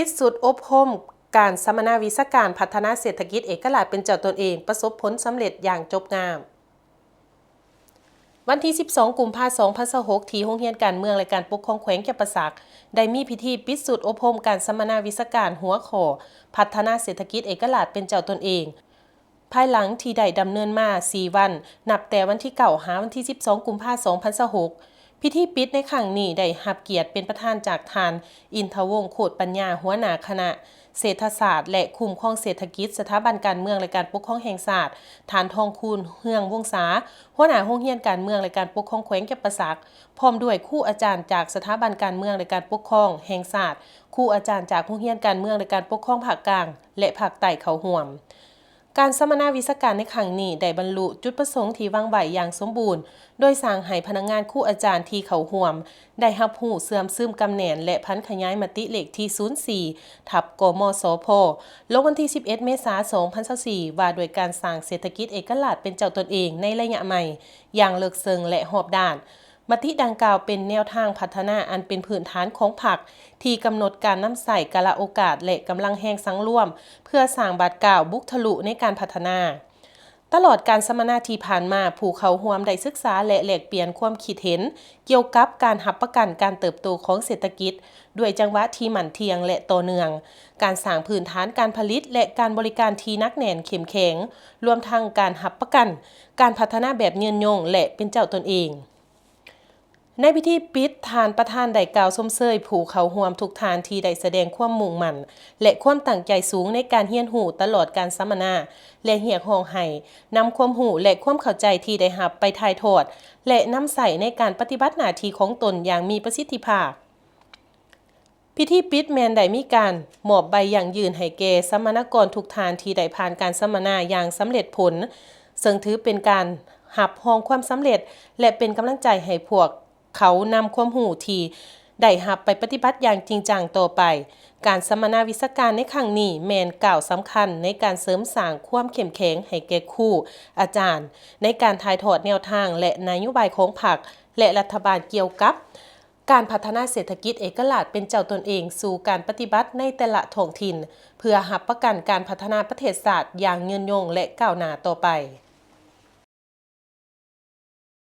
ປິດຊຸດອົບຮົມການສຳມະນາວິຊາການພັດທະນາເສດຖະກິດເອກະລາດເປັນເຈົ້າຕົນເອງ ປະສົບຜົນສຳເລັດຢ່າງຈົບງາມ. ວັນທີສິບສອງ ກຸມພາ ສອງພັນຊາວຫົກ ທີ່ໂຮງຮຽນການເມືອງ ແລະ ການປົກຄອງແຂວງຈຳປາສັກ ໄດ້ມີພິທີປິດຊຸດອົບຮົມການສຳມະນາວິຊາການຫົວຂໍ້ ພັດທະນາເສດຖະກິດເອກະລາດເປັນເຈົ້າຕົນເອງ ພາຍຫຼັງທີ່ໄດ້ດຳເນີນມາສີ່ວັນ ນັບແຕ່ວັນທີເກົ້າ ຫາວັນທີສິບສອງ ກຸມພາ ສອງພັນຊາວຫົກ. ພິທີປິດໃນຄັ້ງນີ້ໄດ້ຮັບກຽດເປັນປະທານຈາກທ່ານ ອິນທະວົງ ໂຄດປັນຍາ ຫົວໜ້າຄະນະເສດຖະສາດ ແລະ ຄຸ້ມຄອງເສດຖະກິດ ສະຖາບັນການເມືອງ ແລະ ການປົກຄອງແຫ່ງຊາດ, ທ່ານ ທອງຄູນ ເຮືອງວົງສາ ຫົວໜ້າໂຮງຮຽນການເມືອງ ແລະ ການປົກຄອງແຂວງຈຳປາສັກ, ພ້ອມດ້ວຍຄູອາຈານຈາກສະຖາບັນການເມືອງ ແລະ ການປົກຄອງແຫ່ງຊາດ, ຄູອາຈານຈາກໂຮງຮຽນການເມືອງ ແລະ ການປົກຄອງພາກກາງ ແລະ ພາກໃຕ້ເຂົ້າຮ່ວມ. ການສຳມະນາວິຊາການໃນຄັ້ງນີ້ໄດ້ບັນລຸຈຸດປະສົງທີ່ວາງໄວ້ຢ່າງສົມບູນ, ໂດຍສ້າງໃຫ້ພະນັກງານຄູອາຈານທີ່ເຂົ້າຮ່ວມໄດ້ຮັບຮູ້ເຊື່ອມຊຶມກຳແໜ້ນ ແລະ ຜັນຂະຫຍາຍມະຕິເລກທີສູນສີ່ ທັບ ກມສພ ລົງວັນທີສິບເອັດ ເມສາ ສອງພັນຊາວສີ່ ວ່າດ້ວຍການສ້າງເສດຖະກິດເອກະລາດເປັນເຈົ້າຕົນເອງໃນໄລຍະໃໝ່ຢ່າງເລິກເຊິ່ງ ແລະ ຮອບດ້ານ. ມະຕິດັ່ງກ່າວເປັນແນວທາງພັດທະນາອັນເປັນພື້ນຖານຂອງພັກ ທີ່ກຳນົດການນຳໃຊ້ກາລະໂອກາດ ແລະ ກຳລັງແຮງສັງລວມ ເພື່ອສ້າງບາດກ້າວບຸກທະລຸໃນການພັດທະນາ. ຕະຫຼອດການສຳມະນາທີ່ຜ່ານມາ, ຜູ້ເຂົ້າຮ່ວມໄດ້ສຶກສາ ແລະ ແລກປ່ຽນຄວາມຄິດເຫັນກ່ຽວກັບການຮັບປະກັນການເຕີບໂຕຂອງເສດຖະກິດ ດ້ວຍຈັງຫວະທີ່ໝັ້ນທ່ຽງ ແລະ ຕໍ່ເນື່ອງ, ການສ້າງພື້ນຖານການຜະລິດ ແລະ ການບໍລິການທີ່ໜັກແໜ້ນເຂັ້ມແຂງ, ລວມທັງການຮັບປະກັນການພັດທະນາແບບຍືນຍົງ ແລະ ເປັນເຈົ້າຕົນເອງ. ໃນພິທີປິດ, ທ່ານປະທານໄດ້ກ່າວຊົມເຊີຍຜູ້ເຂົ້າຮ່ວມທຸກທ່ານທີ່ໄດ້ສະແດງຄວາມມຸ່ງໝັ້ນ ແລະ ຄວາມຕັ້ງໃຈສູງໃນການຮຽນຮູ້ຕະຫຼອດການສຳມະນາ ແລະ ຮຽກຮ້ອງໃຫ້ນຳຄວາມຮູ້ ແລະ ຄວາມເຂົ້າໃຈທີ່ໄດ້ຮັບໄປຖ່າຍທອດ ແລະ ນຳໃຊ້ໃນການປະຕິບັດໜ້າທີ່ຂອງຕົນຢ່າງມີປະສິດທິພາບ. ພິທີປິດແມ່ນໄດ້ມີການມອບໃບຢັ້ງຢືນໃຫ້ແກ່ສຳມະນາກອນທຸກທ່ານທີ່ໄດ້ຜ່ານການສຳມະນາຢ່າງສຳເລັດຜົນ, ເຊິ່ງຖືເປັນການຮັບຮອງຄວາມສຳເລັດ ແລະ ເປັນກຳລັງໃຈໃຫ້ພວກເຂົານຳຄວາມຮູ້ທີ່ໄດ້ຮັບໄປປະຕິບັດຢ່າງຈິງຈັງຕໍ່ໄປ. ການສຳມະນາວິຊາການໃນຄັ້ງນີ້ແມ່ນກ້າວສຳຄັນໃນການເສີມສ້າງຄວາມເຂັ້ມແຂງໃຫ້ແກ່ຄູອາຈານ ໃນການຖ່າຍທອດແນວທາງ ແລະ ນະໂຍບາຍຂອງພັກ ແລະ ລັດຖະບານກ່ຽວກັບ ການພັດທະນາເສດຖະກິດເອກະລາດເປັນເຈົ້າຕົນເອງສູ່ການປະຕິບັດໃນແຕ່ລະທ້ອງຖິ່ນ ເພື່ອຮັບປະກັນການພັດທະນາປະເທດຊາດຢ່າງຍືນຍົງ ແລະ ກ້າວໜ້າຕໍ່ໄປ.